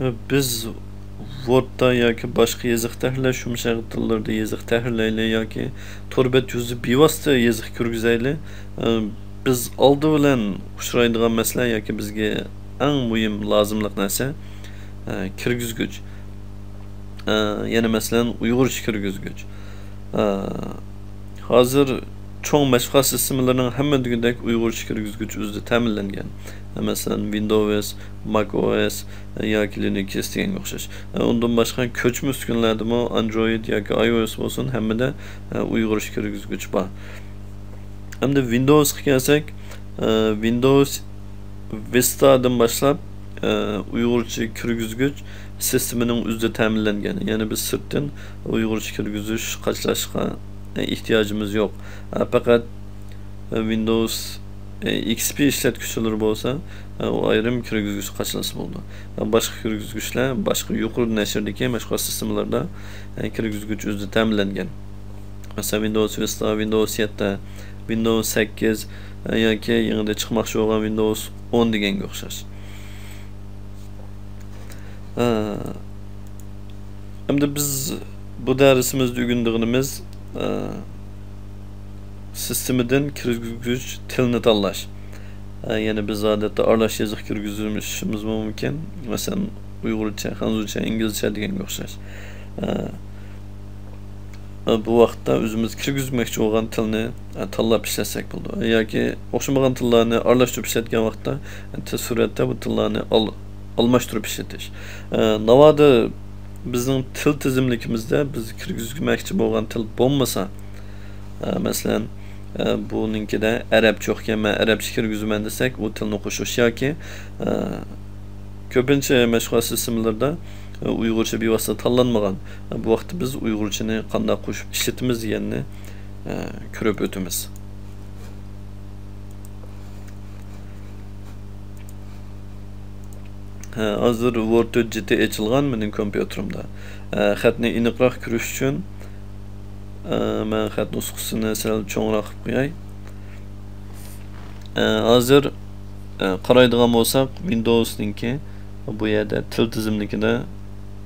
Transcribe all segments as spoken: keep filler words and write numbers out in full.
بىز ۋوردتا ياكى باشقا يېزىق تەھرىرلەش يۇمشاق تىللىرىدا يېزىق تەھرىرلەيلى ياكى تور بەت يۈزىدە بىۋاسىتە يېزىق كىرگۈزەيلى. بىز ئالدى بىلەن ئۇچرايدىغان مەسىلە ياكى بىزگە ئەڭ مۇھىم لازىملىق نەرسە، كىرگۈزگۈچ. يەنى مەسىلەن، ئۇيغۇرچە كىرگۈزگۈچ. ھازىر چوڭ مەشغۇلات سىستېمىلىرىنىڭ ھەممە دېگۈدەك ئۇيغۇرچە كىرگۈزگۈچ ئۆزىدە تەمىنلەنگەن. مەسىلەن، ۋىندوۋس، ماك ئو ئېس ياكى لىنۇكس دېگەنگە ئوخشاش. ئۇندىن باشقا كۆچمە ئۈسكۈنىلەردىمۇ ئاندرويد ياكى ئاي ئو ئېس بولسۇن، ھەممىدە ئۇيغۇرچە كىرگۈزگۈچ بار. ئەمدى ۋىندوۋسقا كەلسەك، ۋىندوۋس ۋىستادىن باشلاپ، ئۇيغۇرچە كىرگۈزگۈچ سىستېمىنىڭ ئۆزىدە تەمىنلەنگەن. يەنى بىز سىرتتىن ئۇيغۇرچە كىرگۈزۈش، قاچىلاشقا ئېھتىياجىمىز يوق. پەقەت ۋىندوۋس ئېكس پى ئىشلەتكۈچىلىرى بولسا، ئۇ ئايرىم كىرگۈزگۈچ قاچىلىسا بولىدۇ. باشقا كىرگۈزگۈچلەر باشقا يۇقىرى نەشردىكى مەشغۇلات سىستېمىلىرىدا كىرگۈزگۈچ ئۆزىدە تەمىنلەنگەن. مەسىلەن، ۋىندوۋس ۋىستا، ۋىندوۋس يەتتە، ۋىندوۋس سەككىز، ئە، ياكى يېڭىدا چىقماقچى بولغان ۋىندوۋس ئون دېگەنگە ئوخشاش. ئە، ئەمدى بىز بۇ دەرسىمىزدە ئۆگىنىدىغىنىمىز، ئە، سىستېمىدىن كىرگۈزگۈچ تىلنى تاللاش. ئە، يەنى بىز ئادەتتە ئارىلاش يېزىق كىرگۈزۈشىمىزمۇ مۇمكىن. مەسىلەن، ئۇيغۇرچە، خەنزۇچە، ئىنگلىزچە دېگەنگە ئوخشاش. ئە، بۇ ۋاقىتتا ئۆزىمىز كىرگۈزمەكچى بولغان تىلنى، ئە، تاللاپ ئىشلەتسەك بولىدۇ. ياكى ئوخشىمىغان تىللارنى ئارىلاشتۇرۇپ ئىشلەتكەن ۋاقىتتا، ئە، تېز سۈرئەتتە بۇ تىللارنى ئال-، ئالماشتۇرۇپ ئىشلىتىش. ئە، ناۋادا بىزنىڭ تىل تىزىملىكىمىزدە بىز كىرگۈزمەكچى بولغان تىل بولمىسا، ئە، مەسىلەن، ئە، بۇنىڭكىدە ئەرەبچە يوقكەن، مەن ئەرەبچە كىرگۈزىمەن دېسەك، ئۇ تىلنى قوشۇش ياكى، ئە، كۆپىنچە مەشغۇلات سىستېمىلىرىدا، ئە، ئۇيغۇرچە بىۋاسىتە تاللانمىغان. ئە، بۇ ۋاقىتتا بىز ئۇيغۇرچىنى قانداق قوشۇپ ئىشلىتىمىز دېگەننى، ئە، كۆرۈپ ئۆتىمىز. ھە، ھازىر ۋورد تۆت جىتى ئېچىلغان مېنىڭ كومپيۇتېرىمدا. ئە، خەتنى ئېنىقراق كۆرۈش ئۈچۈن، ئە، مەن خەت نۇسخىسىنى سەل چوڭراق قىلىپ قوياي. ئە، ھازىر، ئە، قارايدىغان بولساق، ۋىندوۋسنىڭكى بۇ يەردە تىل تىزىملىكىدە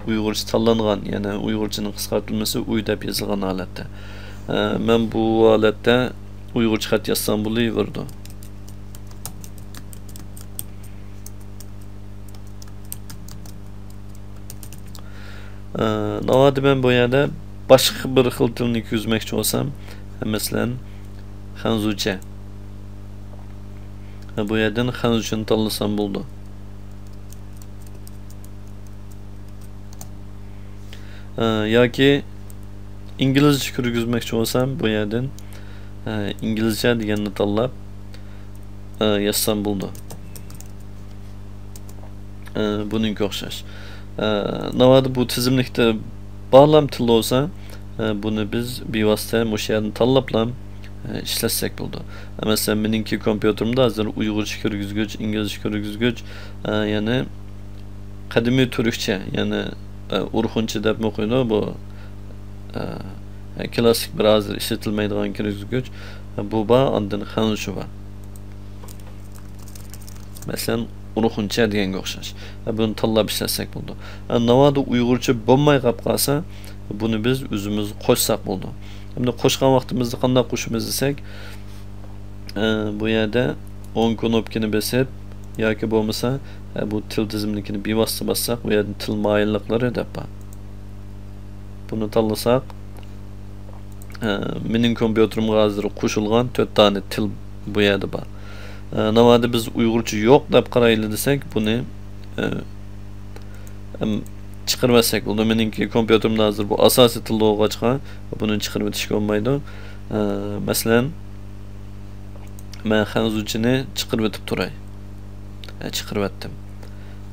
ئۇيغۇرچە تاللانغان، يەنى ئۇيغۇرچىنىڭ قىسقارتىلمىسى ئۇي دەپ يېزىلغان ھالەتتە. ئە، مەن بۇ ھالەتتە ئۇيغۇرچە خەت يازسام بولۇۋېرىدۇ. ئە، ناۋادا مەن بۇ يەردە باشقا بىر خىل تىلنى كىرگۈزمەكچى بولسام، مەسىلەن، خەنزۇچە. ئە، بۇ يەردىن خەنزۇچىنى تاللىسام بولىدۇ. ئە، ياكى ئىنگلىزچە كىرگۈزمەكچى بولسام، بۇ يەردىن، ئە، ئىنگلىزچە دېگەننى تاللاپ، ئە، يازسام بولىدۇ. ئە، بۇنىڭكى ئوخشاش. ئە، ناۋادا بۇ تىزىملىكتە بارلام تىل بولسا، ئە، بۇنى بىز بىۋاسىتە مۇشۇ يەردىن تاللاپلا، ئە، ئىشلەتسەك بولىدۇ. مەسىلەن، مېنىڭكى كومپيۇتېرىمدا ھازىر ئۇيغۇرچە كىرگۈزگۈچ، ئىنگلىزچە كىرگۈزگۈچ، ئە، يەنى قەدىمىي تۈركچە، يەنى، ئە، ئورخۇنچە دەپمۇ قويىدۇ بۇ، ئە، كلاسسىك بىر ھازىر ئىشلىتىلمەيدىغان كىرگۈزگۈچ، ئە، بۇ بار، ئاندىن خەنزۇچە بار. مەسىلەن، ئورخۇنچە دېگەنگە ئوخشاش. ئە، بۇنى تاللاپ ئىشلەتسەك بولىدۇ. ئە، ناۋادا ئۇيغۇرچە بولماي قاپ قالسا، بۇنى بىز ئۆزىمىز قوشساق بولىدۇ. ئەمدى قوشقان ۋاقتىمىزدا قانداق قوشىمىز دېسەك، ئە، بۇ يەردە ئوڭ كۇنۇپكىنى بېسىپ ياكى بولمىسا، ئە، بۇ تىل تىزىملىكىنى بىۋاسىتە باسساق، بۇ يەردە تىل مايىللىقلىرى دەپ بار. بۇنى تاللىساق، ئە، مېنىڭ كومپيۇتېرىمغا ھازىر قوشۇلغان تۆت دانە تىل بۇ يەردە بار. ئە، ناۋادا بىز ئۇيغۇرچە يوق دەپ قارايلى دېسەك، بۇنى، ئە، ئەم، چىقىرىۋەتسەك بولىدۇ. مېنىڭكى كومپيۇتېرىمدا ھازىر بۇ ئاساسىي تىل بولغاچقا، بۇنى چىقىرىۋېتىشكە بولمايدۇ. ئە، مەسىلەن، مەن خەنزۇچىنى چىقىرىۋېتىپ تۇراي. ئە، چىقىرىۋەتتىم.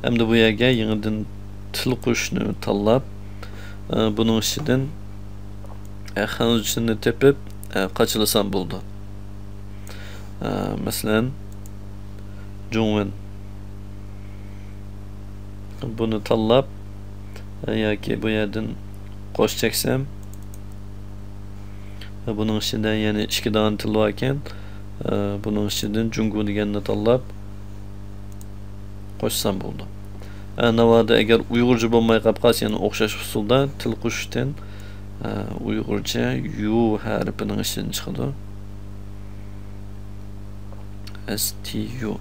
ئەمدى بۇ يەرگە يېڭىدىن تىل قوشۇشنى تاللاپ، ئە، بۇنىڭ ئىچىدىن، ئە، خەنزۇچىنى تېپىپ، ئە، قاچىلىسام بولىدۇ. ئە، مەسىلەن، جۇڭۋېن. بۇنى تاللاپ، ئە، ياكى بۇ يەردىن قوش چەكسەم، ئە، بۇنىڭ ئىچىدە يەنە ئىككى دانە تىل بار ئىكەن. ئە، بۇنىڭ ئىچىدىن جۇڭگو دېگەننى تاللاپ قوشسام بولىدۇ. ئە، ناۋادا ئەگەر ئۇيغۇرچە بولماي قاپ قالسا، يەنە ئوخشاش ئۇسۇلدا تىل قۇشتىن، ئە، ئۇيغۇرچە يۇ ھەرپىنىڭ ئىچىدىن چىقىدۇ. ئەس تى يۇ.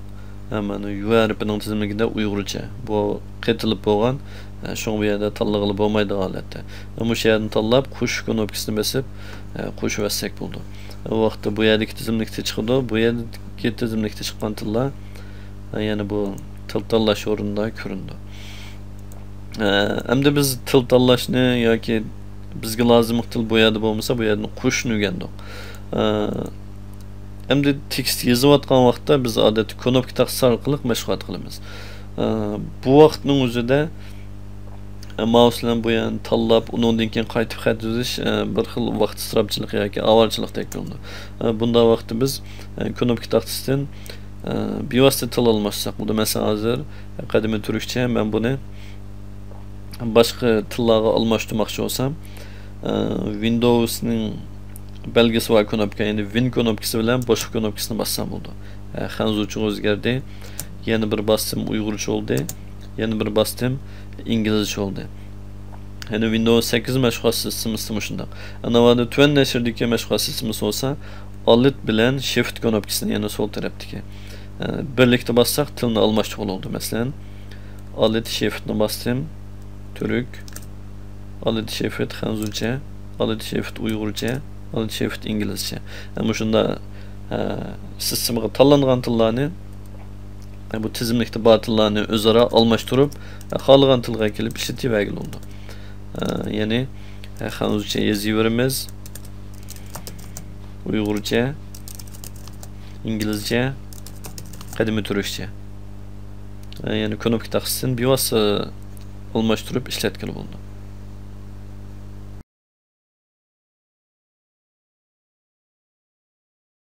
ئە، مانا يۇ ھەرپىنىڭ تىزىملىكىدە ئۇيغۇرچە. بۇ قېتىلىپ بولغان، ئە، شۇڭا بۇ يەردە تاللىغىلى بولمايدىغان ھالەتتە. ئە، مۇشۇ يەردىن تاللاپ، قوشۇش كۇنۇپكىسىنى بېسىپ، ئە، قوشۇۋەتسەك بولىدۇ. ئۇ ۋاقىتتا بۇ يەردىكى تىزىملىكتە چىقىدۇ. بۇ يەردىكى تىزىملىكتە چىققان تىللار، ئە، يەنە بۇ تىل تاللاش ئورنىدا كۆرۈنىدۇ. ئە، ئەمدى بىز تىل تاللاشنى ياكى بىزگە لازىملىق تىل بۇ يەردە بولمىسا، بۇ يەردىن قوشۇشنى ئۆگەندۇق. ئە، ئەمدى تېكىست يېزىۋاتقان ۋاقىتتا بىز ئادەتتە كۇنۇپكا تاختىسى ئارقىلىق مەشغۇلات قىلىمىز. ئە، بۇ ۋاقىتنىڭ ئۆزىدە، ئە، مائۇس بىلەن بۇ يەرنى تاللاپ، ئۇنىڭدىن كېيىن قايتىپ خەت يېزىش، ئە، بىر خىل ۋاقىت ئىسراپچىلىقى ياكى ئاۋارىچىلىقتەك بىلىنىدۇ. ئە، بۇنداق ۋاقىتتا بىز، ئە، كۇنۇپكا تاختىسىدىن، ئە، بىۋاسىتە تىل ئالماشتۇرساق بولىدۇ. مەسىلەن، ھازىر قەدىمىي تۈركچە، مەن بۇنى باشقا تىللارغا ئالماشتۇرماقچى بولسام، ئە، ۋىندوۋسنىڭ بەلگىسى بار كۇنۇپكا، يەنى ۋىن كۇنۇپكىسى بىلەن بوشلۇق كۇنۇپكىسىنى باسسام بولىدۇ. ئە، خەنزۇچىغا ئۆزگەردى. يەنە بىر باستىم، ئۇيغۇرچە بولدى. يەنە بىر باستىم، ئىنگلىزچە بولدى. يەنى ۋىندوۋس سەككىز مەشغۇلات سىستېمىسىدا مۇشۇنداق. ئەنە ناۋادا تۆۋەن نەشردىكى مەشغۇلات سىستېمىسى بولسا، ئالت بىلەن شىفت كۇنۇپكىسىنى، يەنى سول تەرەپتىكى، ئە، بىرلىكتە باسساق تىلنى ئالماشتۇرغىلى بولىدۇ. مەسىلەن، ئالت شىفتنى باستىم، تۈرك، ئالت شىفت خەنزۇچە، ئالت شىفت ئۇيغۇرچە، ئالت شىفت ئىنگلىزچە. ئە، مۇشۇنداق، ئە، سىستېمىغا تاللانغان تىللارنى، ئە، بۇ تىزىملىكتە بار تىللارنى ئۆزئارا ئالماشتۇرۇپ، ئە، خالىغان تىلغا كېلىپ ئىشلىتىۋەرگىلى بولىدۇ. ئە، يەنى، ئە، خەنزۇچە يېزىۋېرىمىز. ئۇيغۇرچە، ئىنگلىزچە، قەدىمىي تۈركچە. يەنى كۇنۇپكا تاختىسىدىن بىۋاسىتە ئالماشتۇرۇپ ئىشلەتكىلى بولىدۇ.